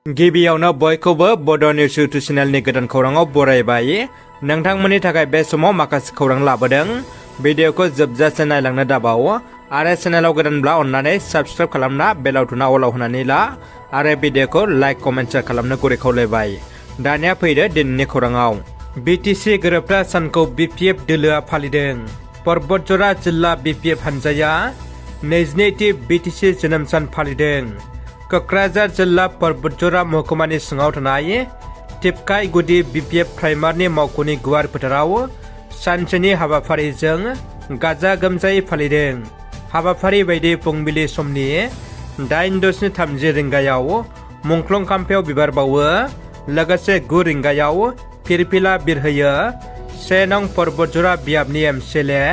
गिबियावनो बयखौबो बड' निउस इउटुब चेनेलनि गोदान खौराङाव बरायबाय। नोंथांमोननि थाखाय बे समाव माखासे खौरां लाबोदों। भिडिअखौ जोबजासे नायलांनो दाबाव आरो चेनेलाव गोदानब्ला अन्नानै साबस्क्राइब खालामना बेल आइकनआ अलाव होनानै ला आरो भिडिअखौ लाइक कमेन्ट शेयार खालामनो गुरै खावलायबाय। दानिया फैदो दिनैनि खौराङाव। बिटिसि गोरोबथा सानखौ बिपिएफ दोलोआ फालिदों। पर्बतजरा जिल्ला बिपिएफ हानजाया 22थि बिटिसि जोनोम सान फालिदों। क'क्राझार जिल्ला पर्बतजरा महकुमानि सिङाव थानाय टिपकाय गुदि बिपिएफ प्राइमारनि मावख'नि गुवार फोथाराव सानसेनि हाबाफारिजों गाजा गोमजायै फालिदों। हाबाफारि बायदि फुंबिलि समनि 8:30 रिंगायाव मुंख्लं खाम्फायाव बिबार बावो, लोगोसे 9 रिंगायाव फिरफिला बिरहोयो। 1 नं पर्बतजरा बियाबनि एमसिएलए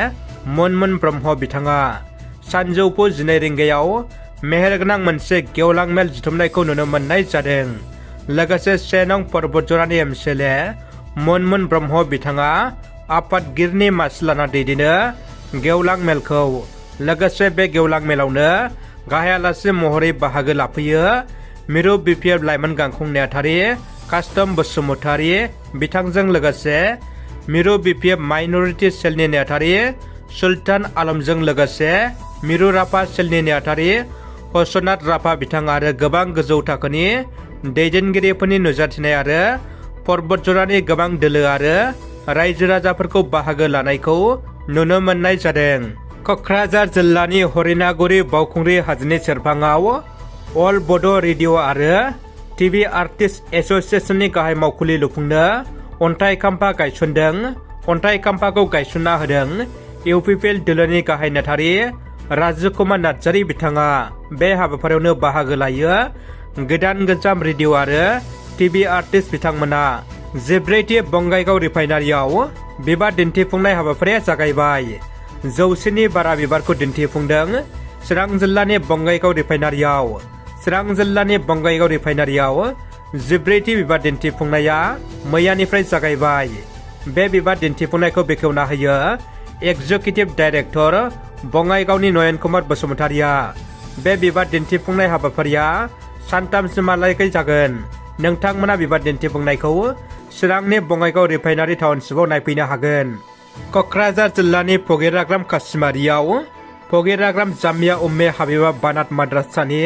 मनमोन ब्रह्म बिथाङा। सानजौफु 12 रिंगायाव मेहेरगोनां मोनसे गेवलां मेल जुथुमनायखौ नुनो मोननाय जादों। लोगोसे 1 नं पर्बतजरानि एमसिएलए मनमोन ब्रह्म बिथाङा आफादगिरिनि मासि लाना दैदेनो गेवलां मेलखौ। लोगोसे बे गेवलां मेलावनो गाहाय आलासि महरै बाहागो लाफैयो मिरु बिपिएफ लाइमोन गांखं नेहाथारि कास्टम बसुमतारी बिथांजों लोगोसे मिरु बिपिएफ माइनरिटि सेलनि नेहाथारि सुल्तान आलमजों लोगोसे मिरु राफा सेलनि नेहाथारि हसनाथ राफा बिथां आरो गोबां गोजौ थाखोनि दैदेनगिरिफोरनि नुजाथिनाय आरो पर्बतजरानि गोबां दोलो आरो रायजो राजाफोरखौ बाहागो लानायखौ नुनो मोननाय जादों। क'क्राझार जिल्लानि हरिनागुरि बावखुंग्रि हाजोनि सेरफाङाव अल बड' रेडिअ आरो टिभि आर्टिस्ट एस'सिएशननि गाहाय मावखुलि लुफुंनो अन्थाइ खाम्फा गायसनदों। अन्थाइ खाम्फाखौ गायसनना होदों इउपिपिएल दोलोनि गाहाय नेहाथारि राजु कुमार नार्जारी बिथाङा। बे हाबाफारियावनो बाहागो लायो गोदान गोजाम रेडिअ आरो टिभि आर्टिस्ट बिथांमोना। 14थि बङाइगाव रिफाइनारियाव बिबार दिन्थिफुंनाय हाबाफारिया जागायबाय। 100नि बारा बिबारखौ दिन्थिफुंदों चिरां जिल्लानि बङाइगाव रिफाइनारियाव। चिरां जिल्लानि बङाइगाव रिफाइनारियाव 14थि बिबार दिन्थिफुंनाया मैयानिफ्राय जागायबाय। बे बिबार दिन्थिफुंनायखौ बेखेवना होयो एक्जिकिउटिभ डाइरेक्टर बङाइगावनि नयन कुमार बसुमतारीया। बे बिबार दिन्थिफुंनाय हाबाफारिया सानथामसिमहालागै जागोन। नोंथांमोना बिबार दिन्थिफुंनायखौ चिरांनि बङाइगाव रिफाइनारि टाउनशिपआव नायफैनो हागोन। क'क्राझार जिल्लानि फगिराग्राम कासिमारियाव फगिराग्राम जामिया उम्मे हाबिबा बानात माद्रासानि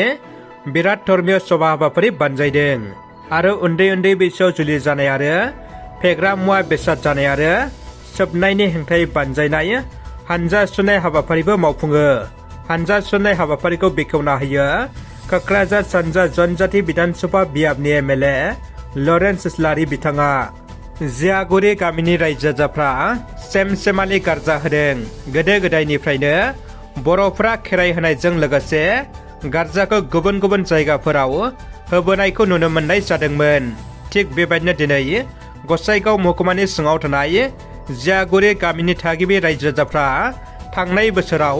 बिराद धर्मीय सभा हाबाफारि बानजायदों आरो उन्दै उन्दै बैसोआव जुलि जानाय आरो फेग्रा मुवा बेसाद जानाय आरो सोबनायनि हेंथायै बानजायनाय हानजा सुनाय हाबाफारिबो मावफुङो। हानजा सुनाय हाबाफारिखौ बेखेवना होयो क'क्राझार सानजा जनजाति बिधानसभा बियाबनि एमएलए लरेन्स इस्लारि बिथाङा। जियागुरि गामिनि रायजो राजाफ्रा सेम-सेमालि गारजा होदों। गोदो गोदायनिफ्रायनो बर'फ्रा खेराइ होनायजों लोगोसे गारजाखौ गुबुन गुबुन जायगाफोराव होबोनायखौ नुनो मोननाय जादोंमोन। थिग बेबायदिनो दिनै गसाइगाव महकुमानि सिङाव थानाय जियागुरि गामिनि थागिबि रायजो राजाफ्रा थांनाय बोसोराव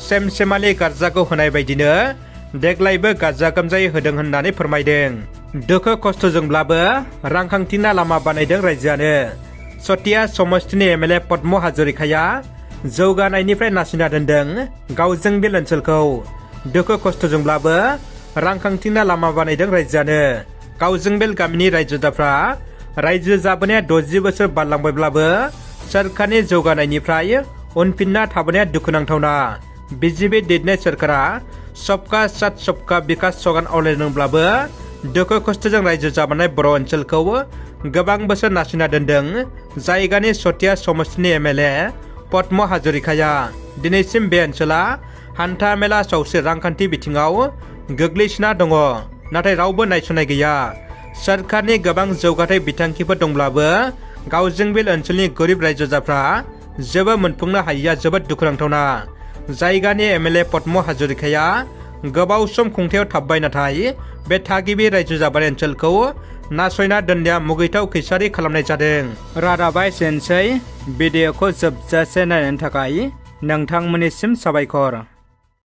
सेम-सेमालि गारजाखौ होनाय बायदिनो देग्लायबो गाजा गोमजायै होदों होननानै फोरमायदों। दुखु खस्थ'जोंब्लाबो रांखान्थिना लामा बानायदों रायजोआनो। सतिया समस्तिनि एमएलए पद्म हाजरिकाया जौगानायनिफ्राय नासिना दोनदों गावजों बिल ओनसोलखौ। दुखु खस्थ'जोंब्लाबो रांखान्थिना लामा बानायदों रायजोआनो। गावजों बिल गामिनि रायजो राजाफ्रा रायजो जाबोनाया 60 बोसोर बारलांबायब्लाबो सोरखारनि जौगानायनिफ्राय उनफिनना थाबोनाया दुखुनांथावना। बिजेपि दैदेननाय सोरखारा सबका साथ सबका बिकास सगान आवलायदोंब्लाबो दुखु खस्थ'जों रायजो जाबोनाय बर' ओनसोलखौ गोबां बोसोर नासिना दोनदों जायगानि सतिया समस्तिनि एमएलए पद्म हाजरिकाया। दिनैसिम बे ओनसोला हान्था मेला सावस्रि रांखान्थि बिथिङाव गोग्लैसोना दङ, नाथाय रावबो नायस'नाय गैया। सोरखारनि गोबां जौगाथाय बिथांखिफोर दंब्लाबो गावजों बिल ओनसोलनि गोरिब रायजो राजाफ्रा जेबो मोनफुंनो हायिया जोबोद दुखुनांथावना। जायगानि एमएलए पद्म हाजरिकाया गोबाव सम खुंथायाव थाबबाय, नाथाय बे थागिबि रायजो जाबोनाय ओनसोलखौ नासयना दोननाया मुगैथाव खैसारि खालामनाय जादों। रादाबा एसेनोसै। भिडिअखौ जोबजासे नायनायनि थाखाय नोंथांमोननिसिम साबायखर।